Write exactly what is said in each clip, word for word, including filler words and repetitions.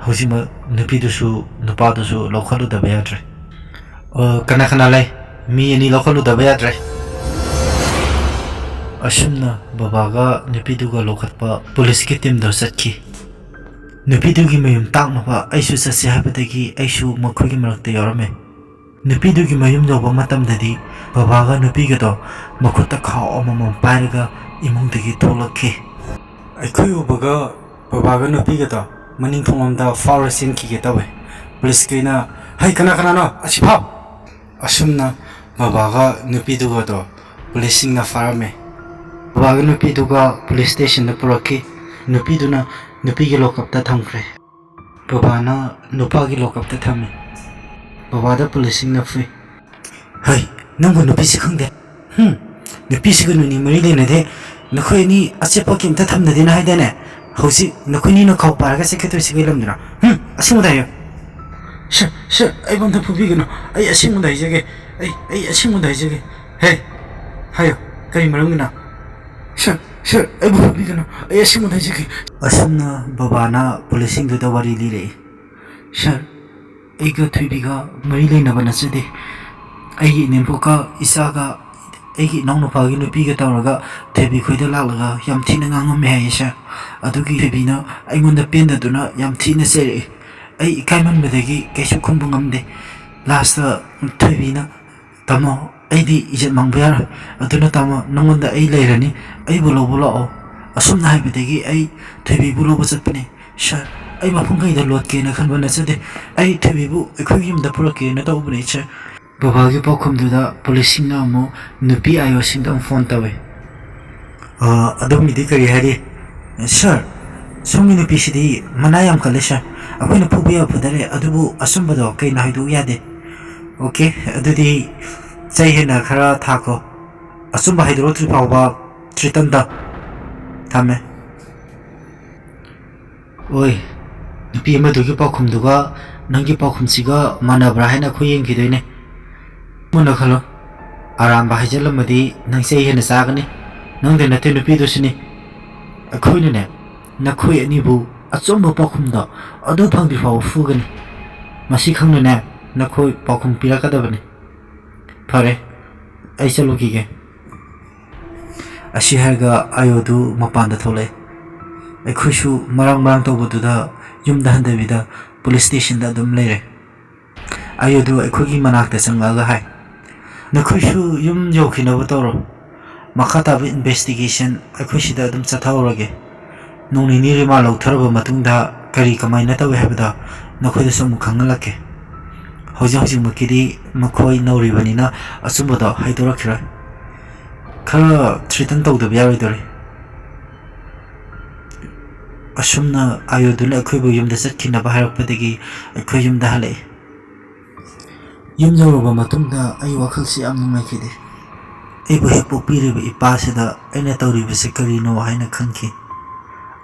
ꯍꯧꯖꯤꯛꯃꯛ ꯅꯨꯄꯤꯗꯨꯁꯨ ꯅꯨꯄꯥꯗꯨꯁꯨ ꯂꯧꯈꯠꯂꯨꯗꯕ ꯌꯥꯗ꯭ꯔꯦ꯫ ꯑ, ꯀꯅꯥ ꯀꯅꯥ ꯂꯩ? ꯃꯤ ꯑꯅꯤ ꯂꯧꯈꯠꯂꯨꯗꯕ ꯌꯥꯗ꯭ꯔꯦ꯫ ꯑꯁꯨꯝꯅ ꯕꯕꯥꯒ ꯅꯨꯄꯤꯗꯨꯒ ꯂꯧꯈꯠꯄ ꯄꯨꯂꯤꯁꯀꯤ ꯇꯤꯝꯗꯣ ꯆꯠꯈꯤ꯫ ꯅꯨꯄꯤꯗꯨꯒꯤ ꯃꯌꯨꯝ ꯇꯥꯛꯅꯕ ꯑꯩꯁꯨ ꯆꯠꯁꯦ ꯍꯥꯏꯕꯗꯒꯤ ꯑꯩꯁꯨ ꯃꯈꯣꯏꯒꯤ ꯃꯔꯛꯇ ꯌꯥꯎꯔꯝꯃꯦ꯫ ꯅꯨꯄꯤꯗꯨꯒꯤ ꯃꯌꯨꯝ ꯌꯧꯕ ꯃꯇꯝꯗꯗꯤ ꯕꯕꯥꯒ ꯅꯨꯄꯤꯒꯗꯣ ꯃꯈꯨꯠꯇ ꯈꯥꯎ ꯑꯃꯃꯝ ꯄꯥꯏꯔꯒ ꯏꯃꯨꯡꯗꯒꯤ ꯊꯣꯛꯂꯛꯈꯤ꯫ ꯑꯩꯈꯣꯏ ꯎꯕꯒ ꯕꯕꯥꯒ ꯅꯨꯄꯤꯒꯗꯣ ꯃꯅꯤꯡ ꯊꯣꯡꯂꯣꯝꯗ ꯐꯥꯎꯔ ꯆꯦꯟꯈꯤꯒꯦ ꯇꯧꯋꯦ꯫ ꯄꯨꯂꯤꯁꯈꯩꯅ, "ꯍꯩ, ꯀꯅꯥ ꯀꯅꯥꯅꯣ? ꯑꯁꯤ ꯐꯥꯎ!" ꯑꯁꯨꯝꯅ ꯕꯕꯥꯒ ꯅꯨꯄꯤꯗꯨꯒꯗꯣ ꯄꯨꯂꯤꯁꯁꯤꯡꯅ ꯐꯥꯔꯝꯃꯦ꯫ ꯕꯕꯥꯒ ꯅꯨꯄꯤꯗꯨꯒ ꯄꯨꯂꯤꯁ ꯁ꯭ꯇꯦꯁꯟꯗ ꯄꯨꯔꯛꯈꯤ꯫ ꯅꯨꯄꯤꯗꯨꯅ ꯅꯨꯄꯤꯒꯤ ꯂꯣꯀꯞꯇ ꯊꯝꯈ꯭ꯔꯦ꯫ ꯕꯕꯥꯅ ꯅꯨꯄꯥꯒꯤ ꯂꯣꯀꯞꯇ ꯊꯝꯃꯤ꯫ ꯕꯕꯥꯗ ꯄꯨꯂꯤꯁꯁꯤꯡꯅ ꯐꯨꯏ꯫ "ꯍꯩ, ꯅꯪꯕꯨ ꯅꯨꯄꯤꯁꯤ ꯈꯪꯗꯦ? ꯍꯨꯝ, ꯅꯨꯄꯤꯁꯤꯒ ꯅꯣꯏꯅꯤ ꯃꯔꯤ ꯂꯩꯅꯗꯦ꯫ ꯅꯈꯣꯏ ꯑꯅꯤ ꯑꯆꯦꯠꯄ ꯀꯩꯝꯇ ꯊꯝꯅꯗꯦꯅ ꯍꯥꯏꯗꯥꯏꯅꯦ? ꯍꯧꯖꯤꯛ ꯅꯈꯣꯏꯅꯤꯅ ꯈꯥꯎ ꯄꯥꯏꯔꯒ ꯆꯠꯀꯗꯣꯏꯁꯤ ꯀꯩ ꯂꯝꯗꯅꯣ? ꯍꯨꯝ, ꯑꯁꯦꯡꯕꯗ ꯍꯥꯏꯌꯨ꯫" "ꯁꯥꯔ, ꯁꯥꯔ, ꯑꯩꯕꯨ ꯑꯝꯇ ꯐꯨꯕꯤꯒꯅꯨ꯫ ꯑꯩ ꯑꯁꯦꯡꯕꯗ ꯍꯥꯏꯖꯒꯦ꯫ ꯑꯩ, ꯑꯩ ꯑꯁꯦꯡꯕꯗ ꯍꯥꯏꯖꯒꯦ꯫" "ꯍꯦ, ꯍꯥꯏꯌꯨ, ꯀꯔꯤ ꯃꯔꯝꯒꯤꯅꯣ?" "ꯁꯥꯔ, ꯁꯥꯔ, ꯑꯩꯕꯨ ꯐꯨꯕꯤꯒꯅꯨ꯫ ꯑꯩ ꯑꯁꯦꯡꯕꯗ ꯍꯥꯏꯖꯒꯦ꯫" ꯑꯁꯨꯝꯅ ꯕꯕꯥꯅ ꯄꯨꯂꯤꯁꯁꯤꯡꯗꯨꯗ ꯋꯥꯔꯤ ꯂꯤꯔꯛꯏ꯫ "ꯁꯥꯔ, ꯑꯩꯒ ꯊꯣꯏꯕꯤꯒ ꯃꯔꯤ ꯂꯩꯅꯕ ꯅꯠꯆꯗꯦ꯫ ꯑꯩꯒꯤ ꯏꯅꯦꯝꯄꯣꯛꯀ ꯏꯆꯥꯒ ꯑꯩꯒꯤ ꯏꯅꯥꯎꯅꯨꯄꯥꯒꯤ ꯅꯨꯄꯤꯒ ꯇꯧꯔꯒ ꯊꯣꯏꯕꯤ ꯈꯣꯏꯗ ꯂꯥꯛꯂꯒ ꯌꯥꯝ ꯊꯤꯅ ꯉꯥꯡꯉꯝꯃꯦ ꯍꯥꯏꯌꯦ ꯁꯥꯔ꯫ ꯑꯗꯨꯒꯤ ꯊꯣꯏꯕꯤꯅ ꯑꯩꯉꯣꯟꯗ ꯄꯦꯟꯗꯗꯨꯅ ꯌꯥꯝ ꯊꯤꯅ ꯆꯩꯔꯛꯏ꯫ ꯑꯩ ꯏꯀꯥꯏꯃꯟꯕꯗꯒꯤ ꯀꯩꯁꯨ ꯈꯨꯝꯕ ꯉꯝꯗꯦ꯫ ꯂꯥꯁꯇ ꯊꯣꯏꯕꯤꯅ, 'ꯇꯥꯃꯣ, ꯑꯩꯗꯤ ꯏꯖꯠ ꯃꯥꯡꯕ ꯌꯥꯔꯣꯏ꯫ ꯑꯗꯨꯅ ꯇꯥꯃꯣ, ꯅꯉꯣꯟꯗ ꯑꯩ ꯂꯩꯔꯅꯤ꯫ ꯑꯩꯕꯨ ꯂꯧꯕ ꯂꯥꯛꯑꯣ.' ꯑꯁꯨꯝꯅ ꯍꯥꯏꯕꯗꯒꯤ ꯑꯩ ꯊꯣꯏꯕꯤꯕꯨ ꯂꯧꯕ ꯆꯠꯄꯅꯤ꯫ ꯁꯥꯔ, ꯑꯩ ꯃꯐꯝ ꯀꯩꯗ ꯂꯣꯠꯀꯦꯅ ꯈꯟꯕ ꯅꯠꯆꯗꯦ꯫ ꯑꯩ ꯊꯣꯏꯕꯤꯕꯨ ꯑꯩꯈꯣꯏꯒꯤ ꯌꯨꯝꯗ ꯄꯨꯔꯛꯀꯦꯅ ꯇꯧꯕꯅꯤ, ꯁꯥꯔ꯫ ꯕꯕꯥꯒꯤ ꯄꯥꯎꯈꯨꯝꯗꯨꯗ ꯄꯨꯂꯤꯁꯁꯤꯡꯅ ꯑꯃꯨꯛ ꯅꯨꯄꯤ ꯑꯥꯏ ꯑꯣꯁꯤꯡꯗ ꯑꯃꯨꯛ ꯐꯣꯟ ꯇꯧꯏ꯫ "ꯑ, ꯑꯗꯣꯝꯒꯤꯗꯤ ꯀꯔꯤ ꯍꯥꯏꯔꯤ?" "ꯁꯥꯔ, ꯁꯣꯝꯒꯤ ꯅꯨꯄꯤꯁꯤꯗꯤ ꯃꯅꯥ ꯌꯥꯝ ꯀꯜꯂꯤ, ꯁꯥꯔ꯫ ꯑꯩꯈꯣꯏꯅ ꯐꯨꯕ ꯌꯥꯕ ꯐꯨꯗꯔꯦ, ꯑꯗꯨꯕꯨ ꯑꯆꯨꯝꯕꯗꯣ ꯀꯩꯅꯣ ꯍꯥꯏꯗꯣꯛꯎ ꯌꯥꯗꯦ꯫" "ꯑꯣꯀꯦ, ꯑꯗꯨꯗꯤ ꯆꯩ ꯍꯦꯟꯅ ꯈꯔ ꯊꯥꯈꯣ꯫ ꯑꯆꯨꯝꯕ ꯍꯥꯏꯗꯣꯔꯛꯇ꯭ꯔꯤ ꯐꯥꯎꯕ ꯊ꯭ꯔꯤꯇꯟꯗ ꯊꯝꯃꯦ꯫" "ꯑꯣꯏ, ꯅꯨꯄꯤ ꯑꯃꯗꯨꯒꯤ ꯄꯥꯎꯈꯨꯝꯗꯨꯒ ꯅꯪꯒꯤ ꯄꯥꯎꯈꯨꯝꯁꯤꯒ ꯃꯥꯟꯅꯕ꯭ꯔꯥ ꯍꯥꯏꯅ ꯑꯩꯈꯣꯏ ꯌꯦꯡꯈꯤꯗꯣꯏꯅꯦ꯫ ꯃꯨꯟꯅ ꯈꯜꯂꯣ꯫ ꯑꯔꯥꯟꯕ ꯍꯥꯏꯖꯜꯂꯝꯃꯗꯤ ꯅꯪ ꯆꯩ ꯍꯦꯟꯅ ꯆꯥꯒꯅꯤ꯫ ꯅꯪꯗ ꯅꯠꯇꯦ, ꯅꯨꯄꯤꯗꯨꯁꯨꯅꯤ꯫ ꯑꯩꯈꯣꯏꯅꯅꯦ, ꯅꯈꯣꯏ ꯑꯅꯤꯕꯨ ꯑꯆꯨꯝꯕ ꯄꯥꯎꯈꯨꯝꯗꯣ ꯑꯗꯨ ꯐꯪꯗ꯭ꯔꯤ ꯐꯥꯎꯕ ꯐꯨꯒꯅꯤ꯫ ꯃꯁꯤ ꯈꯪꯅꯅꯦ ꯅꯈꯣꯏ ꯄꯥꯎꯈꯨꯝ ꯄꯤꯔꯛꯀꯗꯕꯅꯤ꯫ ꯐꯔꯦ, ꯑꯩ ꯆꯠꯂꯨꯈꯤꯒꯦ꯫ ꯑꯁꯤ ꯍꯥꯏꯔꯒ ꯑꯌꯣꯗꯨ ꯃꯄꯥꯟꯗ ꯊꯣꯛꯂꯛꯑꯦ꯫ ꯑꯩꯈꯣꯏꯁꯨ ꯃꯔꯥꯡ ꯃꯔꯥꯡ ꯇꯧꯕꯗꯨꯗ ꯌꯨꯝꯗ ꯍꯟꯗꯕꯤꯗ ꯄꯨꯂꯤꯁ ꯁ꯭ꯇꯦꯁꯟꯗ ꯑꯗꯨꯝ ꯂꯩꯔꯦ꯫ ꯑꯌꯣꯗꯨ ꯑꯩꯈꯣꯏꯒꯤ ꯃꯅꯥꯛꯇ ꯆꯪꯂꯛꯑꯒ ꯍꯥꯏ, "ꯅꯈꯣꯏꯁꯨ ꯌꯨꯝ ꯌꯧꯈꯤꯅꯕ ꯇꯧꯔꯣ꯫ ꯃꯈꯥ ꯇꯥꯕ ꯏꯟꯚꯦꯁꯇꯤꯒꯦꯁꯟ ꯑꯩꯈꯣꯏ ꯁꯤꯗ ꯑꯗꯨꯝ ꯆꯠꯊꯍꯧꯔꯒꯦ꯫ ꯅꯣꯡ ꯅꯤꯅꯤ ꯔꯤꯃꯥꯟ ꯂꯧꯊꯔꯕ ꯃꯇꯨꯡꯗ ꯀꯔꯤ ꯀꯃꯥꯏꯅ ꯇꯧꯏ ꯍꯥꯏꯕꯗꯣ ꯅꯈꯣꯏꯗꯁꯨ ꯑꯃꯨꯛ ꯈꯪꯍꯜꯂꯛꯀꯦ꯫ ꯍꯧꯖꯤꯛ ꯍꯧꯖꯤꯛꯃꯛꯀꯤꯗꯤ ꯃꯈꯣꯏ ꯅꯧꯔꯤꯕꯅꯤꯅ ꯑꯆꯨꯝꯕꯗꯣ ꯍꯥꯏꯗꯣꯔꯛꯈꯤꯔꯣꯏ꯫ ꯈꯔ ꯊ꯭ꯔꯤꯇꯟ ꯇꯧꯗꯕ ꯌꯥꯔꯣꯏꯗꯣꯔꯤ"꯫ ꯑꯁꯨꯝꯅ ꯑꯌꯣꯗꯨꯅ ꯑꯩꯈꯣꯏꯕꯨ ꯌꯨꯝꯗ ꯆꯠꯈꯤꯅꯕ ꯍꯥꯏꯔꯛꯄꯗꯒꯤ ꯑꯩꯈꯣꯏ ꯌꯨꯝꯗ ꯍꯜꯂꯛꯏ꯫ ꯌꯨꯝ ꯌꯧꯔꯕ ꯃꯇꯨꯡꯗ ꯑꯩ ꯋꯥꯈꯜꯁꯤ ꯌꯥꯝ ꯅꯨꯡꯉꯥꯏꯈꯤꯗꯦ꯫ ꯑꯩꯕꯨ ꯍꯦꯛ ꯄꯣꯛꯄꯤꯔꯤꯕ ꯏꯄꯥꯁꯤꯗ ꯑꯩꯅ ꯇꯧꯔꯤꯕꯁꯤ ꯀꯔꯤꯅꯣ ꯍꯥꯏꯅ ꯈꯟꯈꯤ꯫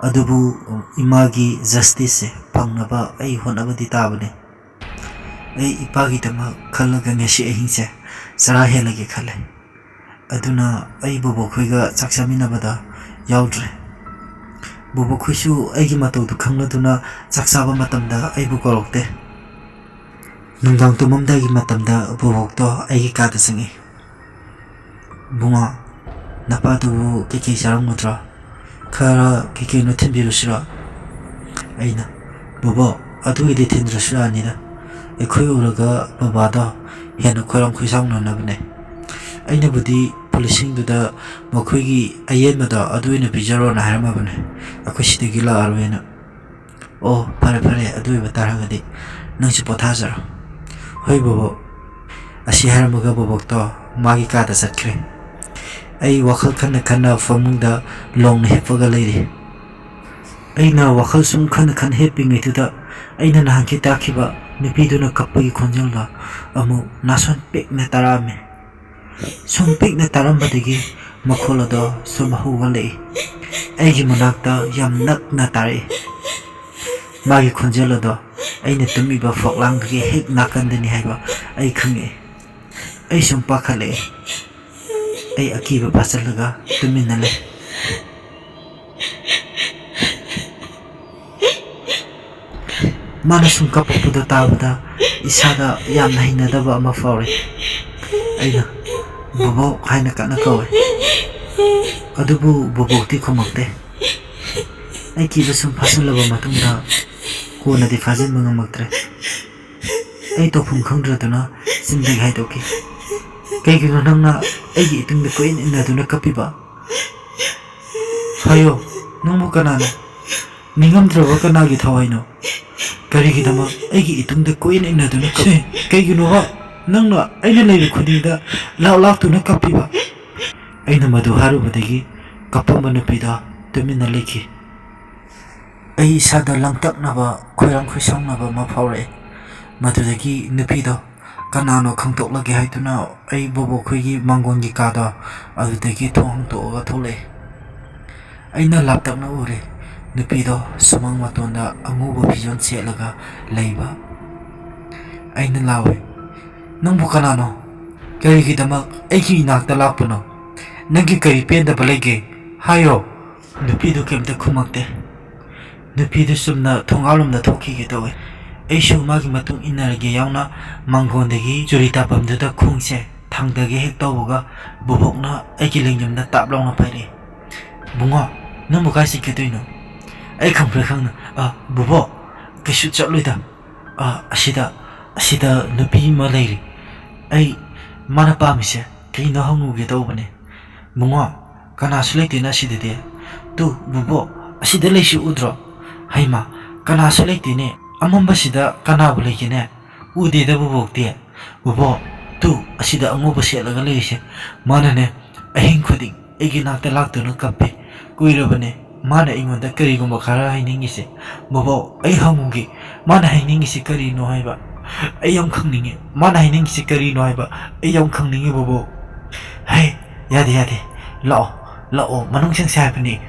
ꯑꯗꯨꯕꯨ ꯏꯃꯥꯒꯤ ꯖꯁꯇꯤꯁꯁꯦ ꯐꯪꯅꯕ ꯑꯩ ꯍꯣꯠꯅꯕꯗꯤ ꯇꯥꯕꯅꯤ꯫ ꯑꯩ ꯏꯄꯥꯒꯤꯗꯃꯛ ꯈꯜꯂꯒ ꯉꯁꯤ ꯑꯍꯤꯡꯁꯦ ꯆꯔꯥ ꯍꯦꯜꯂꯒꯦ ꯈꯜꯂꯦ꯫ ꯑꯗꯨꯅ ꯑꯩ ꯕꯣꯕꯣꯛꯈꯣꯏꯒ ꯆꯥꯛ ꯆꯥꯃꯤꯟꯅꯕꯗ ꯌꯥꯎꯗ꯭ꯔꯦ꯫ ꯕꯣꯕꯣꯛꯈꯣꯏꯁꯨ ꯑꯩꯒꯤ ꯃꯇꯧꯗꯨ ꯈꯪꯂꯗꯨꯅ ꯆꯥꯛ ꯆꯥꯕ ꯃꯇꯝꯗ ꯑꯩꯕꯨ ꯀꯧꯔꯛꯇꯦ꯫ ꯅꯨꯡꯗꯥꯡ ꯇꯨꯝꯃꯝꯗꯥꯏꯒꯤ ꯃꯇꯝꯗ ꯕꯣꯕꯣꯛꯇꯣ ꯑꯩꯒꯤ ꯀꯥꯗ ꯆꯪꯉꯛꯏ꯫ "ꯏꯕꯨꯡꯉꯣ, ꯅꯄꯥꯗꯨꯕꯨ ꯀꯩꯀꯩ ꯆꯥꯔꯝꯒꯗ꯭ꯔꯣ? ꯈꯔ ꯀꯩꯀꯩꯅꯣ ꯊꯤꯟꯕꯤꯔꯨꯁꯤꯔꯣ?" ꯑꯩꯅ, "ꯕꯣꯕꯣ, ꯑꯗꯨꯒꯤꯗꯤ ꯊꯤꯟꯗ꯭ꯔꯁꯨ ꯌꯥꯅꯤꯗ꯫ ꯑꯩꯈꯣꯏ ꯎꯔꯒ ꯕꯕꯥꯗꯣ ꯍꯦꯟꯅ ꯈꯣꯏꯔꯥꯡ ꯈꯣꯏꯁꯥꯎꯅꯅꯕꯅꯦ꯫ ꯑꯩꯅꯕꯨꯗꯤ ꯄꯨꯂꯤꯁꯁꯤꯡꯗꯨꯗ ꯃꯈꯣꯏꯒꯤ ꯑꯌꯦꯟꯕꯗꯣ ꯑꯗꯨ ꯑꯣꯏꯅ ꯄꯤꯖꯔꯣꯅ ꯍꯥꯏꯔꯝꯃꯕꯅꯦ, ꯑꯩꯈꯣꯏ ꯁꯤꯗꯒꯤ ꯂꯥꯛꯑꯔꯣꯏꯅ"꯫ "ꯑꯣ, ꯐꯔꯦ ꯐꯔꯦ, ꯑꯗꯨ ꯑꯣꯏꯕ ꯇꯥꯔꯒꯗꯤ ꯅꯪꯁꯨ ꯄꯣꯊꯥꯖꯔꯣ"꯫ "ꯍꯣꯏ ꯕꯣꯕꯣꯛ"꯫ ꯑꯁꯤ ꯍꯥꯏꯔꯝꯃꯒ ꯕꯣꯕꯣꯛꯇꯣ ꯃꯥꯒꯤ ꯀꯥꯗ ꯆꯠꯈ꯭ꯔꯦ꯫ ꯑꯩ ꯋꯥꯈꯜ ꯈꯟꯅ ꯈꯟꯅ ꯐꯃꯨꯡꯗ ꯂꯣꯡꯅ ꯍꯤꯞꯄꯒ ꯂꯩꯔꯤ꯫ ꯑꯩꯅ ꯋꯥꯈꯜ ꯁꯨꯝ ꯈꯟꯅ ꯈꯟꯅ ꯍꯤꯞꯄꯤꯉꯩꯗꯨꯗ ꯑꯩꯅ ꯅꯍꯥꯟꯈꯩ ꯇꯥꯈꯤꯕ ꯅꯨꯄꯤꯗꯨꯅ ꯀꯞꯄꯒꯤ ꯈꯣꯟꯖꯦꯜꯗꯣ ꯑꯃꯨꯛ ꯅꯥꯁꯣꯟ ꯄꯤꯛꯅ ꯇꯥꯔꯛꯑꯝꯃꯤ꯫ ꯁꯨꯝ ꯄꯤꯛꯅ ꯇꯥꯔꯝꯕꯗꯒꯤ ꯃꯈꯣꯜ ꯑꯗꯣ ꯁꯨꯝ ꯍꯧꯒꯠꯂꯛꯏ꯫ ꯑꯩꯒꯤ ꯃꯅꯥꯛꯇ ꯌꯥꯝ ꯅꯛꯅ ꯇꯥꯔꯛꯏ꯫ ꯃꯥꯒꯤ ꯈꯣꯟꯖꯦꯜ ꯑꯗꯣ ꯑꯩꯅ ꯇꯨꯝꯃꯤꯕ ꯐꯛꯂꯥꯡꯗꯨꯒꯤ ꯍꯦꯛ ꯅꯥꯀꯟꯗꯅꯤ ꯍꯥꯏꯕ ꯑꯩ ꯈꯪꯉꯛꯏ꯫ ꯑꯩ ꯁꯨꯝ ꯄꯥꯈꯠꯂꯛꯏ꯫ ꯑꯩ ꯑꯀꯤꯕ ꯐꯥꯖꯤꯜꯂꯒ ꯇꯨꯃꯤꯟꯅ ꯂꯩ꯫ ꯃꯥꯅ ꯁꯨꯝ ꯀꯞꯄꯛꯄꯗꯣ ꯇꯥꯕꯗ ꯏꯁꯥꯗ ꯌꯥꯝꯅ ꯍꯩꯅꯗꯕ ꯑꯃ ꯐꯥꯎꯔꯦ꯫ ꯑꯩꯅ "ꯕꯣꯕꯣꯛ" ꯍꯥꯏꯅ ꯀꯟꯅ ꯀꯧꯋꯦ꯫ ꯑꯗꯨꯕꯨ ꯕꯣꯕꯣꯛꯇꯤ ꯈꯨꯝꯃꯛꯇꯦ꯫ ꯑꯩ ꯀꯤꯕ ꯁꯨꯝ ꯐꯥꯖꯤꯜꯂꯕ ꯃꯇꯨꯡꯗ ꯀꯣꯟꯅꯗꯤ ꯐꯥꯖꯤꯟꯕ ꯉꯝꯃꯛꯇ꯭ꯔꯦ꯫ ꯑꯩ ꯇꯧꯐꯝ ꯈꯪꯗ꯭ꯔꯗꯨꯅ ꯆꯤꯟꯗꯒꯤ ꯍꯥꯏꯗꯣꯛꯈꯤ, "ꯀꯩꯒꯤꯅꯣ ꯅꯪꯅ ꯑꯩꯒꯤ ꯏꯇꯨꯡꯗ ꯀꯣꯏꯏꯟ ꯏꯟꯅꯗꯨꯅ ꯀꯞꯄꯤꯕ? ꯍꯥꯏꯌꯣ, ꯅꯪꯕꯨ ꯀꯅꯥꯅꯣ? ꯅꯤꯡꯉꯝꯗ꯭ꯔꯕ ꯀꯅꯥꯒꯤ ꯊꯋꯥꯏꯅꯣ? ꯀꯔꯤꯒꯤꯗꯃꯛ ꯑꯩꯒꯤ ꯏꯇꯨꯡꯗ ꯀꯣꯏꯏꯟ ꯏꯟꯅꯗꯨꯅ ꯀꯞꯄꯤ? ꯀꯩꯒꯤꯅꯣꯕ ꯅꯪꯅ ꯑꯩꯅ ꯂꯩꯕ ꯈꯨꯗꯤꯡꯗ ꯂꯥꯛ ꯂꯥꯛꯇꯨꯅ ꯀꯞꯄꯤꯕ?" ꯑꯩꯅ ꯃꯗꯨ ꯍꯥꯏꯔꯨꯕꯗꯒꯤ ꯀꯞꯄꯝꯕ ꯅꯨꯄꯤꯗꯣ ꯇꯨꯃꯤꯟꯅ ꯂꯩꯈꯤ꯫ ꯑꯩ ꯏꯁꯥꯗ ꯂꯥꯡꯇꯛꯅꯕ, ꯈꯣꯏꯔꯥꯡ ꯈꯣꯏꯁꯥꯎꯅꯕ ꯑꯃ ꯐꯥꯎꯔꯛꯑꯦ꯫ ꯃꯗꯨꯗꯒꯤ ꯅꯨꯄꯤꯗꯣ ꯀꯅꯥꯅꯣ ꯈꯪꯗꯣꯛꯂꯒꯦ ꯍꯥꯏꯗꯨꯅ ꯑꯩ ꯕꯣꯕꯣꯛꯈꯣꯏꯒꯤ ꯃꯥꯡꯒꯣꯟꯒꯤ ꯀꯥꯗꯣ ꯑꯗꯨꯗꯒꯤ ꯊꯣꯡ ꯍꯥꯡꯇꯣꯛꯑꯒ ꯊꯣꯛꯂꯛꯑꯦ꯫ ꯑꯩꯅ ꯂꯥꯞꯇꯛꯅ ꯎꯔꯦ, ꯅꯨꯄꯤꯗꯣ ꯁꯨꯃꯥꯡ ꯃꯇꯣꯟꯗ ꯑꯉꯧꯕ ꯐꯤꯖꯣꯜ ꯁꯦꯠꯂꯒ ꯂꯩꯕ꯫ ꯑꯩꯅ ꯂꯥꯎꯋꯦ, "ꯅꯪꯕꯨ ꯀꯅꯥꯅꯣ? ꯀꯔꯤꯒꯤꯗꯃꯛ ꯑꯩꯒꯤ ꯏꯅꯥꯛꯇ ꯂꯥꯛꯄꯅꯣ? ꯅꯪꯒꯤ ꯀꯔꯤ ꯄꯦꯟꯗꯕ ꯂꯩꯒꯦ? ꯍꯥꯏꯌꯣ!" ꯅꯨꯄꯤꯗꯨ ꯀꯩꯝꯇ ꯈꯨꯝꯃꯛꯇꯦ꯫ ꯅꯨꯄꯤꯗꯨ ꯆꯨꯝꯅ ꯊꯣꯡꯒꯥꯜꯂꯣꯝꯗ ꯊꯣꯛꯈꯤꯒꯦ ꯇꯧꯋꯦ꯫ ꯑꯩꯁꯨ ꯃꯥꯒꯤ ꯃꯇꯨꯡ ꯏꯟꯅꯔꯒꯦ ꯌꯥꯎꯅ ꯃꯥꯡꯒꯣꯟꯗꯒꯤ ꯆꯨꯔꯤ ꯇꯥꯐꯝꯗꯨꯗ ꯈꯣꯡꯁꯦ ꯊꯥꯡꯗꯒꯦ ꯍꯦꯛ ꯇꯧꯕꯒ ꯕꯣꯕꯣꯛꯅ ꯑꯩꯒꯤ ꯂꯦꯡꯖꯨꯝꯗ ꯇꯥꯞ ꯂꯥꯎꯅ ꯄꯥꯏꯔꯛꯑꯦ꯫ "ꯕꯨꯡꯉꯣ, ꯅꯪꯕꯨ ꯀꯥꯏ ꯆꯠꯀꯦ ꯇꯧꯔꯤꯅꯣ?" ꯑꯩ ꯈꯪꯄ꯭ꯔꯦꯛ ꯈꯪꯅ, "ꯑ, ꯕꯣꯕꯣꯛ, ꯀꯩꯁꯨ ꯆꯠꯂꯣꯏꯗ꯫ ꯑ, ꯑꯁꯤꯗ, ꯑꯁꯤꯗ ꯅꯨꯄꯤ ꯑꯃ ꯂꯩꯔꯤ꯫ ꯑꯩ ꯃꯥꯅ ꯄꯥꯝꯃꯤꯁꯦ ꯀꯩꯅꯣ ꯍꯪꯉꯨꯒꯦ ꯇꯧꯕꯅꯦ꯫ ꯕꯨꯡꯉꯣ, ꯀꯅꯥꯁꯨ ꯂꯩꯇꯦꯅ ꯑꯁꯤꯗꯗꯤ꯫ ꯇꯨ, ꯕꯣꯕꯣꯛ, ꯑꯁꯤꯗ ꯂꯩꯁꯤ ꯎꯗ꯭ꯔꯣ? ꯍꯩꯃꯥ, ꯀꯅꯥꯁꯨ ꯂꯩꯇꯦꯅꯦ꯫ ꯑꯃꯝꯕꯁꯤꯗ ꯀꯅꯥꯕꯨ ꯂꯩꯒꯦꯅꯦ? ꯎꯗꯦꯗ ꯕꯣꯕꯣꯛꯇꯤ꯫ ꯕꯣꯕꯣꯛ, ꯇꯨ, ꯑꯁꯤꯗ ꯑꯉꯧꯕ ꯁꯦꯠꯂꯒ ꯂꯩꯔꯤꯁꯦ꯫ ꯃꯥꯅꯅꯦ, ꯑꯍꯤꯡ ꯈꯨꯗꯤꯡ ꯑꯩꯒꯤ ꯅꯥꯛꯇ ꯂꯥꯛꯇꯨꯅ ꯀꯞꯄꯤ꯫ ꯀꯨꯏꯔꯕꯅꯦ ꯃꯥꯅ ꯑꯩꯉꯣꯟꯗ ꯀꯔꯤꯒꯨꯝꯕ ꯈꯔ ꯍꯥꯏꯅꯤꯡꯉꯤꯁꯦ꯫ ꯕꯣꯕꯣꯛ, ꯑꯩ ꯍꯪꯉꯨꯒꯦ, ꯃꯥꯅ ꯍꯥꯏꯅꯤꯡꯉꯤꯁꯦ ꯀꯔꯤꯅꯣ ꯍꯥꯏꯕ? ꯑꯩ ꯌꯥꯝ ꯈꯪꯅꯤꯡꯉꯤ꯫ ꯃꯥꯅ ꯍꯥꯏꯅꯤꯡꯉꯤꯁꯦ ꯀꯔꯤꯅꯣ ꯍꯥꯏꯕ? ꯑꯩ ꯌꯥꯝ ꯈꯪꯅꯤꯡꯉꯤ, ꯕꯣꯕꯣꯛ꯫ ꯍꯦ, ꯌꯥꯗꯦ, ꯌꯥꯗꯦ꯫ ꯂꯥꯛꯑꯣ, ꯂꯥꯛꯑꯣ, ꯃꯅꯨꯡ ꯆꯪꯁꯦ ꯍꯥꯏꯕꯅꯤ꯫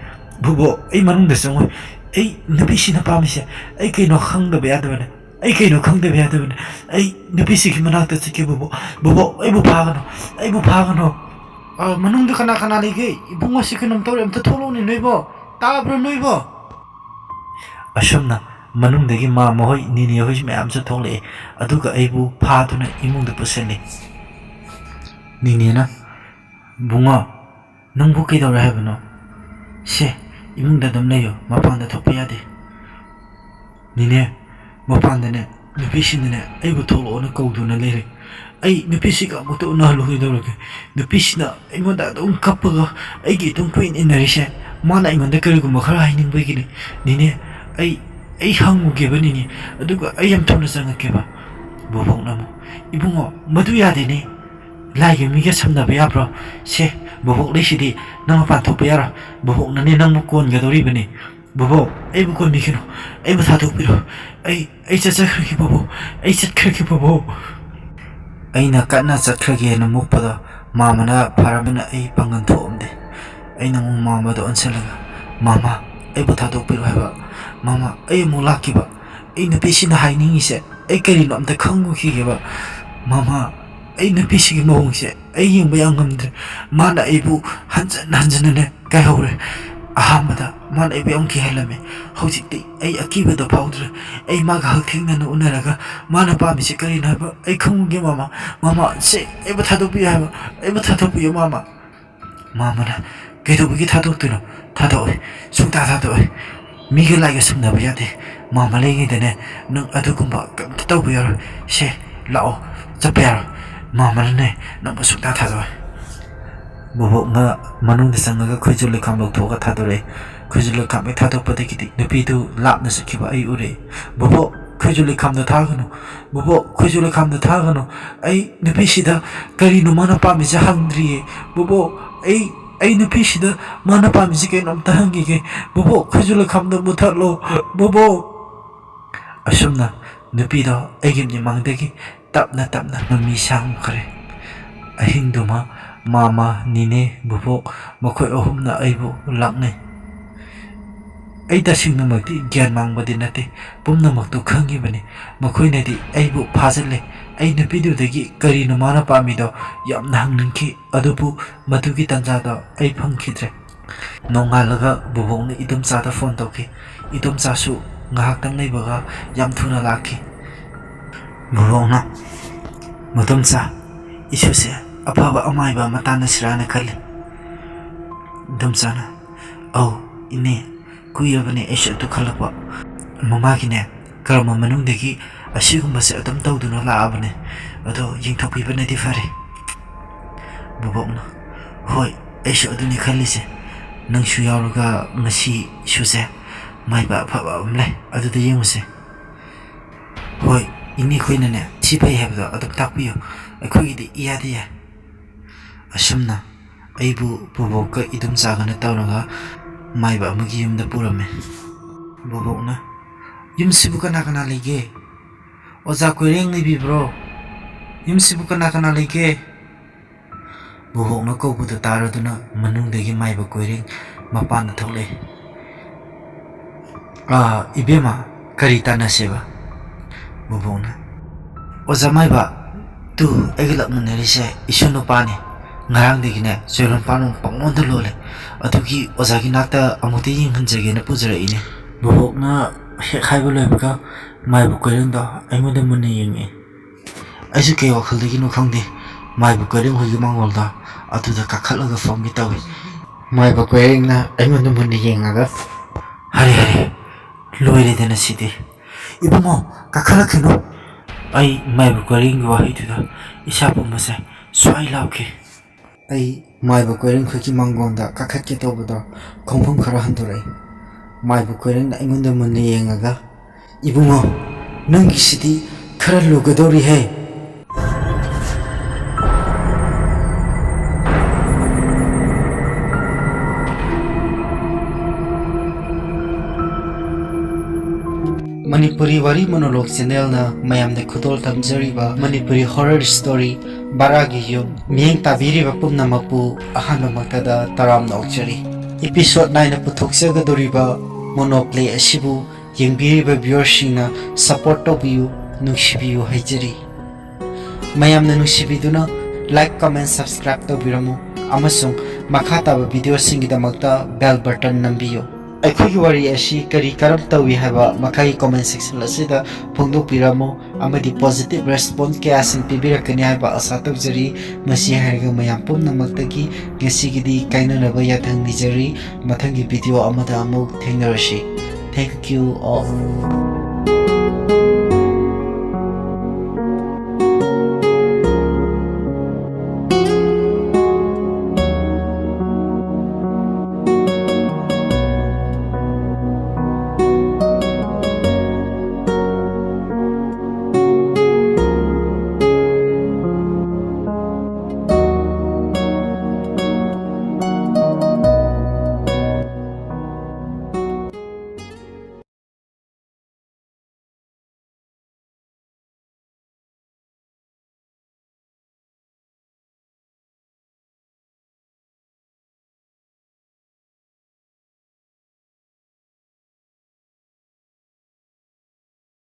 ꯕꯣꯕꯣꯛ, ꯑꯩ ꯃꯅꯨꯡꯗ ꯆꯪꯉꯣꯏ꯫ ꯑꯩ ꯅꯨꯄꯤꯁꯤꯅ ꯄꯥꯝꯃꯤꯁꯦ ꯑꯩ ꯀꯩꯅꯣ ꯈꯪꯗꯕ ꯌꯥꯗꯕꯅꯦ꯫ ꯑꯩ ꯀꯩꯅꯣ ꯈꯪꯗꯕ ꯌꯥꯗꯕꯅꯦ꯫ ꯑꯩ ꯅꯨꯄꯤꯁꯤꯒꯤ ꯃꯅꯥꯛꯇ ꯆꯠꯀꯦ, ꯕꯣꯕꯣꯛ꯫ ꯕꯣꯕꯣꯛ, ꯑꯩꯕꯨ ꯐꯥꯒꯅꯨ꯫ ꯑꯩꯕꯨ ꯐꯥꯒꯅꯨ꯫ ꯑ, ꯃꯅꯨꯡꯗ ꯀꯅꯥ ꯀꯅꯥ ꯂꯩꯒꯦ? ꯏꯕꯨꯡꯉꯣꯁꯤ ꯀꯩꯅꯣꯝ ꯇꯧꯔꯦ꯫ ꯑꯝꯇ ꯊꯣꯛꯂꯛꯎꯅꯦ ꯅꯣꯏꯕꯣ꯫ ꯇꯥꯕ꯭ꯔꯣ ꯅꯣꯏꯕꯣ? ꯑꯁꯨꯝꯅ ꯃꯅꯨꯡꯗꯒꯤ ꯃꯥꯝꯃ ꯍꯣꯏ, ꯅꯤꯅꯦ ꯍꯣꯏ ꯃꯌꯥꯝꯁꯨ ꯊꯣꯛꯂꯛꯑꯦ꯫ ꯑꯗꯨꯒ ꯑꯩꯕꯨ ꯐꯥꯗꯨꯅ ꯏꯃꯨꯡꯗ ꯄꯨꯁꯤꯜꯂꯦ꯫ ꯅꯤꯅꯦꯅ, "ꯕꯨꯡꯉꯣ, ꯅꯪꯕꯨ ꯀꯩꯗꯧꯔꯦ ꯍꯥꯏꯕꯅꯣ? ꯁꯦ, ꯏꯃꯨꯡꯗ ꯑꯗꯨꯝ ꯂꯩꯌꯨ, ꯃꯄꯥꯟꯗ ꯊꯣꯛꯄ ꯌꯥꯗꯦ꯫" ꯅꯤꯅꯦ, ꯃꯄꯥꯟꯗꯅꯦ ꯅꯨꯄꯤꯁꯤꯡꯅꯅꯦ ꯑꯩꯕꯨ ꯊꯣꯛꯂꯛꯑꯣꯅ ꯀꯧꯗꯨꯅ ꯂꯩꯔꯦ꯫ ꯑꯩ ꯅꯨꯄꯤꯁꯤꯒ ꯑꯃꯨꯛꯇ ꯎꯅꯍꯜꯂꯨ ꯀꯩꯗꯧꯔꯒꯦ? ꯅꯨꯄꯤꯁꯤꯅ ꯑꯩꯉꯣꯟꯗ ꯑꯗꯨꯝ ꯀꯞꯄꯒ ꯑꯩꯒꯤ ꯑꯗꯨꯝ ꯀꯣꯏꯏꯟ ꯏꯟꯅꯔꯤꯁꯦ, ꯃꯥꯅ ꯑꯩꯉꯣꯟꯗ ꯀꯔꯤꯒꯨꯝꯕ ꯈꯔ ꯍꯥꯏꯅꯤꯡꯕꯒꯤꯅꯤ꯫ ꯅꯤꯅꯦ, ꯑꯩ, ꯑꯩ ꯍꯪꯉꯨꯒꯦꯕ ꯅꯤꯅꯦ, ꯑꯗꯨꯒ ꯑꯩ ꯌꯥꯝ ꯊꯨꯅ ꯆꯪꯉꯛꯀꯦꯕ꯫ ꯕꯣꯕꯣꯛꯅ ꯑꯃꯨꯛ, "ꯏꯕꯨꯡꯉꯣ, ꯃꯗꯨ ꯌꯥꯗꯦꯅꯦ꯫ ꯂꯥꯏꯒꯤ ꯃꯤꯒ ꯁꯝꯅꯕ ꯌꯥꯕ꯭ꯔꯣ? ꯁꯦ, ꯕꯣꯕꯣꯛ ꯂꯩꯁꯤꯗꯤ, ꯅꯪ ꯃꯄꯥꯟ ꯊꯣꯛꯄ ꯌꯥꯔꯣꯏ꯫ ꯕꯣꯕꯣꯛꯅꯅꯦ ꯅꯪꯕꯨ ꯀꯣꯟꯒꯗꯧꯔꯤꯕꯅꯤ꯫ ꯕꯣꯕꯣꯛ, ꯑꯩꯕꯨ ꯀꯣꯟꯕꯤꯒꯅꯨ꯫ ꯑꯩꯕꯨ ꯊꯥꯗꯣꯛꯄꯤꯔꯣ꯫ ꯑꯩ, ꯑꯩ ꯆꯠꯆꯈ꯭ꯔꯒꯦ ꯕꯣꯕꯣꯛ꯫ ꯑꯩ ꯆꯠꯈ꯭ꯔꯒꯦ ꯕꯣꯕꯣꯛ꯫" ꯑꯩꯅ ꯀꯟꯅ ꯆꯠꯈ꯭ꯔꯒꯦꯅ ꯃꯨꯛꯄꯗ ꯃꯥꯝꯃꯅ ꯐꯔꯝꯕꯅ ꯑꯩ ꯄꯥꯡꯒꯜ ꯊꯣꯛꯑꯝꯗꯦ꯫ ꯑꯩꯅ ꯑꯃꯨꯛ ꯃꯥꯝꯃꯗ ꯑꯣꯟꯁꯤꯜꯂꯒ, "ꯃꯥꯝꯃ, ꯑꯩꯕꯨ ꯊꯥꯗꯣꯛꯄꯤꯔꯣ ꯍꯥꯏꯕ꯫ ꯃꯥꯝꯃ, ꯑꯩ ꯑꯃꯨꯛ ꯂꯥꯛꯀꯦꯕ꯫ ꯑꯩ ꯅꯨꯄꯤꯁꯤꯅ ꯍꯥꯏꯅꯤꯡꯉꯤꯁꯦ ꯑꯩ ꯀꯔꯤꯅꯣ ꯑꯝꯇ ꯈꯪꯉꯨꯈꯤꯒꯦꯕ꯫ ꯃꯥꯝꯃ, ꯑꯩ ꯅꯨꯄꯤꯁꯤꯒꯤ ꯃꯑꯣꯡꯁꯦ ꯑꯩ ꯌꯦꯡꯕ ꯌꯥꯝ ꯉꯝꯗ꯭ꯔꯦ꯫ ꯃꯥꯅ ꯑꯩꯕꯨ ꯍꯟꯖꯟ ꯍꯟꯖꯟꯅꯅꯦ ꯀꯥꯏꯍꯧꯔꯦ꯫ ꯑꯍꯥꯟꯕꯗ ꯃꯥꯅ ꯑꯩꯕꯨ ꯌꯥꯝ ꯀꯤꯍꯜꯂꯝꯃꯦ꯫ ꯍꯧꯖꯤꯛꯇꯤ ꯑꯩ ꯑꯀꯤꯕꯗꯣ ꯐꯥꯎꯗ꯭ꯔꯦ꯫ ꯑꯩ ꯃꯥꯒ ꯍꯛꯊꯦꯡꯅꯅ ꯎꯅꯔꯒ ꯃꯥꯅ ꯄꯥꯝꯃꯤꯁꯦ ꯀꯔꯤꯅꯣ ꯍꯥꯏꯕ ꯑꯩ ꯈꯪꯉꯨꯒꯦ ꯃꯥꯝꯃ꯫ ꯃꯥꯝꯃ, ꯁꯦ, ꯑꯩꯕꯨ ꯊꯥꯗꯣꯛꯄꯤꯌꯨ ꯍꯥꯏꯕ, ꯑꯩꯕꯨ ꯊꯥꯗꯣꯛꯄꯤꯌꯨ ꯃꯥꯝꯃ꯫" ꯃꯥꯝꯃꯅ, "ꯀꯩꯗꯧꯕꯒꯤ ꯊꯥꯗꯣꯛꯇꯣꯏꯅꯣ? ꯊꯥꯗꯣꯛꯑꯣꯏ, ꯁꯨꯡꯊꯥ ꯊꯥꯗꯣꯛꯑꯣꯏ꯫ ꯃꯤꯒ ꯂꯥꯏꯒ ꯁꯝꯅꯕ ꯌꯥꯗꯦ꯫ ꯃꯥꯝꯃ ꯂꯩꯉꯩꯗꯅꯦ ꯅꯪ ꯑꯗꯨꯒꯨꯝꯕ ꯀꯩꯝꯇ ꯇꯧꯕ ꯌꯥꯔꯣꯏ꯫ ꯁꯦ, ꯂꯥꯛꯑꯣ, ꯆꯠꯄ ꯌꯥꯔꯣꯏ꯫ ꯃꯥꯝꯃꯅꯅꯦ ꯅꯪꯕꯨ ꯁꯨꯡꯊꯥ ꯊꯥꯗꯣꯛꯑꯣꯏ꯫" ꯕꯣꯕꯣꯛꯅ ꯃꯅꯨꯡꯗ ꯆꯪꯉꯒ ꯈꯣꯏꯖꯨ ꯂꯩꯈꯥꯝ ꯂꯧꯊꯣꯛꯑꯒ ꯊꯥꯗꯣꯔꯛꯑꯦ꯫ ꯈꯣꯏꯖꯨ ꯂꯩꯈꯥꯝ ꯍꯦꯛ ꯊꯥꯗꯣꯛꯄꯗꯒꯤꯗꯤ ꯅꯨꯄꯤꯗꯨ ꯂꯥꯞꯅ ꯆꯠꯈꯤꯕ ꯑꯩ ꯎꯔꯛꯑꯦ꯫ "ꯕꯣꯕꯣꯛ, ꯈꯣꯏꯖꯨ ꯂꯩꯈꯥꯝꯗꯣ ꯊꯥꯒꯅꯨ꯫ ꯕꯣꯕꯣꯛ, ꯈꯣꯏꯖꯨ ꯂꯩꯈꯥꯝꯗꯣ ꯊꯥꯒꯅꯨ꯫ ꯑꯩ ꯅꯨꯄꯤꯁꯤꯗ ꯀꯔꯤꯅꯣ ꯃꯥꯅ ꯄꯥꯝꯃꯤꯁꯦ ꯍꯪꯗ꯭ꯔꯤꯌꯦ꯫ ꯕꯣꯕꯣꯛ, ꯑꯩ, ꯑꯩ ꯅꯨꯄꯤꯁꯤꯗ ꯃꯥꯅ ꯄꯥꯝꯃꯤꯁꯦ ꯀꯩꯅꯣ ꯑꯝꯇ ꯍꯪꯈꯤꯒꯦ꯫ ꯕꯣꯕꯣꯛ, ꯈꯣꯏꯖꯨ ꯂꯩꯈꯥꯝꯗꯣ ꯃꯨꯊꯠꯂꯣ꯫ ꯕꯣꯕꯣꯛ꯫" ꯑꯁꯨꯝꯅ ꯅꯨꯄꯤꯗꯣ ꯑꯩꯒꯤ ꯃꯤꯠꯃꯥꯡꯗꯒꯤ ꯇꯞꯅ ꯇꯞꯅ ꯃꯃꯤ ꯁꯥꯡꯈ꯭ꯔꯦ꯫ ꯑꯍꯤꯡꯗꯨꯃ ꯃꯥꯝꯃ, ꯅꯤꯅꯦ, ꯕꯣꯕꯣꯛ ꯃꯈꯣꯏ ꯑꯍꯨꯝꯅ ꯑꯩꯕꯨ ꯂꯥꯛꯅꯩ꯫ ꯑꯩ ꯇꯁꯦꯡꯅꯃꯛꯇꯤ ꯒ꯭ꯌꯥꯟ ꯃꯥꯡꯕꯗꯤ ꯅꯠꯇꯦ, ꯄꯨꯝꯅꯃꯛꯇꯨ ꯈꯪꯉꯤꯕꯅꯤ꯫ ꯃꯈꯣꯏꯅꯗꯤ ꯑꯩꯕꯨ ꯐꯥꯖꯤꯜꯂꯦ꯫ ꯑꯩ ꯅꯨꯄꯤꯗꯨꯗꯒꯤ ꯀꯔꯤꯅꯣ ꯃꯥꯅ ꯄꯥꯝꯃꯤꯗꯣ ꯌꯥꯝꯅ ꯍꯪꯅꯤꯡꯈꯤ, ꯑꯗꯨꯕꯨ ꯃꯗꯨꯒꯤ ꯇꯥꯟꯖꯥꯗꯣ ꯑꯩ ꯐꯪꯈꯤꯗ꯭ꯔꯦ꯫ ꯅꯣꯡꯉꯥꯜꯂꯒ ꯕꯣꯕꯣꯛꯅ ꯏꯗꯣꯝꯆꯥꯗ ꯐꯣꯟ ꯇꯧꯈꯤ꯫ ꯏꯗꯣꯝꯆꯥꯁꯨ ꯉꯥꯏꯍꯥꯛꯇꯪ ꯂꯩꯕꯒ ꯌꯥꯝ ꯊꯨꯅ ꯂꯥꯛꯈꯤ꯫ ꯕꯣꯕꯣꯛꯅ, "ꯃꯗꯣꯝꯆꯥ, ꯏꯁꯨꯁꯦ ꯑꯐꯕ ꯑꯃꯥꯏꯕ ꯑꯃ ꯇꯥꯟꯅꯁꯤꯔꯥꯅ ꯈꯜꯂꯤ꯫" ꯃꯗꯣꯝꯆꯥꯅ, "ꯑꯧ, ꯏꯅꯦ, ꯀꯨꯏꯔꯕꯅꯦ ꯑꯩꯁꯨ ꯑꯗꯨ ꯈꯜꯂꯛꯄ꯫ ꯃꯃꯥꯒꯤꯅꯦ, ꯀꯔꯃ ꯃꯅꯨꯡꯗꯒꯤ ꯑꯁꯤꯒꯨꯝꯕꯁꯦ ꯑꯗꯨꯝ ꯇꯧꯗꯨꯅ ꯂꯥꯛꯑꯕꯅꯦ꯫ ꯑꯗꯣ ꯌꯦꯡꯊꯣꯛꯄꯤꯕꯅꯗꯤ ꯐꯔꯦ꯫" ꯕꯣꯕꯣꯛꯅ, "ꯍꯣꯏ, ꯑꯩꯁꯨ ꯑꯗꯨꯅꯤ ꯈꯜꯂꯤꯁꯦ꯫ ꯅꯪꯁꯨ ꯌꯥꯎꯔꯒ ꯉꯁꯤ ꯏꯁꯨꯁꯦ ꯃꯥꯏꯕ ꯑꯐꯕ ꯑꯃ ꯂꯩ, ꯑꯗꯨꯗ ꯌꯦꯡꯉꯨꯁꯦ꯫" "ꯍꯣꯏ, ꯏꯅꯦ ꯈꯣꯏꯅꯅꯦ ꯁꯤ ꯐꯩ ꯍꯥꯏꯕꯗꯣ ꯑꯗꯨꯝ ꯇꯥꯛꯄꯤꯌꯨ, ꯑꯩꯈꯣꯏꯒꯤꯗꯤ ꯏꯌꯥꯗ ꯌꯥꯏ꯫" ꯑꯁꯨꯝꯅ ꯑꯩꯕꯨ ꯕꯣꯕꯣꯛꯀ ꯏꯗꯣꯝꯆꯥꯒꯅ ꯇꯧꯔꯒ ꯃꯥꯏꯕ ꯑꯃꯒꯤ ꯌꯨꯝꯗ ꯄꯨꯔꯝꯃꯦ꯫ ꯕꯣꯕꯣꯛꯅ, "ꯌꯨꯝꯁꯤꯕꯨ ꯀꯅꯥ ꯀꯅꯥ ꯂꯩꯒꯦ? ꯑꯣꯖꯥ ꯀꯣꯏꯔꯦꯡ ꯂꯩꯕꯤꯕ꯭ꯔꯣ? ꯌꯨꯝꯁꯤꯕꯨ ꯀꯅꯥ ꯀꯅꯥ ꯂꯩꯒꯦ?" ꯕꯣꯕꯣꯛꯅ ꯀꯧꯕꯗꯨ ꯇꯥꯔꯗꯨꯅ ꯃꯅꯨꯡꯗꯒꯤ ꯃꯥꯏꯕ ꯀꯣꯏꯔꯦꯡ ꯃꯄꯥꯟꯗ ꯊꯣꯛꯂꯛꯑꯦ꯫ "ꯑꯥ, ꯏꯕꯦꯝꯃ, ꯀꯔꯤ ꯇꯥꯟꯅꯁꯦꯕ?" ꯕꯣꯕꯣꯛꯅ, "ꯑꯣꯖꯥ ꯃꯥꯏꯕ, ꯇꯨ ꯑꯩꯒ ꯂꯥꯛꯃꯤꯟꯅꯔꯤꯁꯦ ꯏꯁꯨ ꯅꯨꯄꯥꯅꯤ꯫ ꯉꯔꯥꯡꯗꯒꯤꯅꯦ ꯆꯣꯏꯔꯣꯟ ꯄꯥꯔꯣꯟ ꯄꯪꯂꯣꯟꯗ ꯂꯣꯜꯂꯦ꯫ ꯑꯗꯨꯒꯤ ꯑꯣꯖꯥꯒꯤ ꯅꯥꯛꯇ ꯑꯃꯨꯛꯇ ꯌꯦꯡꯍꯟꯖꯒꯦꯅ ꯄꯨꯖꯔꯛꯏꯅꯦ꯫" ꯕꯣꯕꯣꯛꯅ ꯍꯦꯛ ꯍꯥꯏꯕ ꯂꯣꯏꯕꯒ ꯃꯥꯏꯕ ꯀꯣꯏꯔꯦꯡꯗꯣ ꯑꯩꯉꯣꯟꯗ ꯃꯨꯟꯅ ꯌꯦꯡꯉꯛꯑꯦ꯫ ꯑꯩꯁꯨ ꯀꯩ ꯋꯥꯈꯜꯗꯒꯤꯅꯣ ꯈꯪꯗꯦ, ꯃꯥꯏꯕ ꯀꯣꯏꯔꯦꯡ ꯍꯣꯏꯒꯤ ꯃꯥꯡꯒꯣꯜꯗ ꯑꯗꯨꯗ ꯀꯥꯈꯠꯂꯒ ꯐꯝꯒꯦ ꯇꯧꯏ꯫ ꯃꯥꯏꯕ ꯀꯣꯏꯔꯦꯡꯅ ꯑꯩꯉꯣꯟꯗ ꯃꯨꯟꯅ ꯌꯦꯡꯉꯒ, "ꯍꯔꯦ ꯍꯔꯦ, ꯂꯣꯏꯔꯦꯗꯅ ꯁꯤꯗꯤ꯫ ꯏꯕꯨꯡꯉꯣ, ꯀꯥꯈꯠꯂꯛꯈꯤꯅꯨ!" ꯑꯩ ꯃꯥꯏꯕ ꯀꯣꯏꯔꯦꯡꯒꯤ ꯋꯥꯍꯩꯗꯨꯗ ꯏꯁꯥ ꯄꯨꯝꯕꯁꯦ ꯁ꯭ꯋꯥꯏ ꯂꯥꯎꯈꯤ꯫ ꯑꯩ ꯃꯥꯏꯕ ꯀꯣꯏꯔꯦꯡ ꯈꯣꯏꯒꯤ ꯃꯥꯡꯒꯣꯟꯗ ꯀꯥꯈꯠꯀꯦ ꯇꯧꯕꯗ ꯈꯣꯡꯐꯝ ꯈꯔ ꯍꯟꯗꯣꯔꯛꯏ꯫ ꯃꯥꯏꯕ ꯀꯣꯏꯔꯦꯡꯅ ꯑꯩꯉꯣꯟꯗ ꯃꯨꯟꯅ ꯌꯦꯡꯉꯒ, "ꯏꯕꯨꯡꯉꯣ, ꯅꯪꯒꯤꯁꯤꯗꯤ ꯈꯔ ꯂꯨꯒꯗꯧꯔꯤꯍꯦ!" ꯃꯅꯤꯄꯨꯔꯤ ꯋꯥꯔꯤ ꯃꯣꯅꯣꯂꯣꯛ ꯆꯦꯅꯦꯜꯅ ꯃꯌꯥꯝꯗ ꯈꯨꯗꯣꯜ ꯇꯝꯖꯔꯤꯕ ꯃꯅꯤꯄꯨꯔꯤ ꯍꯣꯔꯔ ꯁ꯭ꯇꯣꯔꯤ ꯕꯔꯥꯒꯤ ꯌꯨꯝ ꯃꯤꯠꯌꯦꯡ ꯇꯥꯕꯤꯔꯤꯕ ꯄꯨꯝꯅꯃꯛꯄꯨ ꯑꯍꯥꯟꯕꯃꯛꯇꯗ ꯇꯔꯥꯝꯅ ꯑꯣꯛꯆꯔꯤ꯫ ꯏꯄꯤꯁꯣꯗ ꯅꯥꯏꯟ ꯄꯨꯊꯣꯛꯆꯒꯗꯧꯔꯤꯕ ꯃꯣꯅꯣꯄ꯭ꯂꯦ ꯑꯁꯤꯕꯨ ꯌꯦꯡꯕꯤꯔꯤꯕ ꯚ꯭ꯌꯨꯋꯔꯁꯤꯡꯅ ꯁꯄꯣꯔꯠ ꯇꯧꯕꯤꯌꯨ, ꯅꯨꯡꯁꯤꯕꯤꯌꯨ ꯍꯥꯏꯖꯔꯤ꯫ ꯃꯌꯥꯝꯅ ꯅꯨꯡꯁꯤꯕꯤꯗꯨꯅ ꯂꯥꯏꯛ, ꯀꯃꯦꯟ, ꯁꯕꯁꯀ꯭ꯔꯥꯏꯕ ꯇꯧꯕꯤꯔꯝꯃꯨ ꯑꯃꯁꯨꯡ ꯃꯈꯥ ꯇꯥꯕ ꯚꯤꯗꯤꯑꯣꯁꯤꯡꯒꯤꯗꯃꯛꯇ ꯕꯦꯜ ꯕꯇꯟ ꯅꯝꯕꯤꯌꯨ꯫ ꯑꯩꯈꯣꯏꯒꯤ ꯋꯥꯔꯤ ꯑꯁꯤ ꯀꯔꯤ ꯀꯔꯝ ꯇꯧꯏ ꯍꯥꯏꯕ ꯃꯈꯥꯒꯤ comment section ꯑꯁꯤꯗ ꯐꯣꯡꯗꯣꯛꯄꯤꯔꯝꯃꯨ, ꯑꯃꯗꯤ positive response ꯀꯌꯥꯁꯤꯡ ꯄꯤꯕꯤꯔꯛꯀꯅꯤ ꯍꯥꯏꯕ ꯑꯁꯥ ꯇꯧꯖꯔꯤ꯫ ꯃꯁꯤ ꯍꯥꯏꯔꯒ ꯃꯌꯥꯝ ꯄꯨꯝꯅꯃꯛꯇꯒꯤ ꯉꯁꯤꯒꯤꯗꯤ ꯀꯥꯏꯅꯅꯕ ꯌꯥꯊꯪ ꯅꯤꯖꯔꯤ꯫ ꯃꯊꯪꯒꯤ video ꯑꯃꯗ ꯑꯃꯨꯛ ꯊꯦꯡꯅꯔꯁꯤ꯫ Thank you all.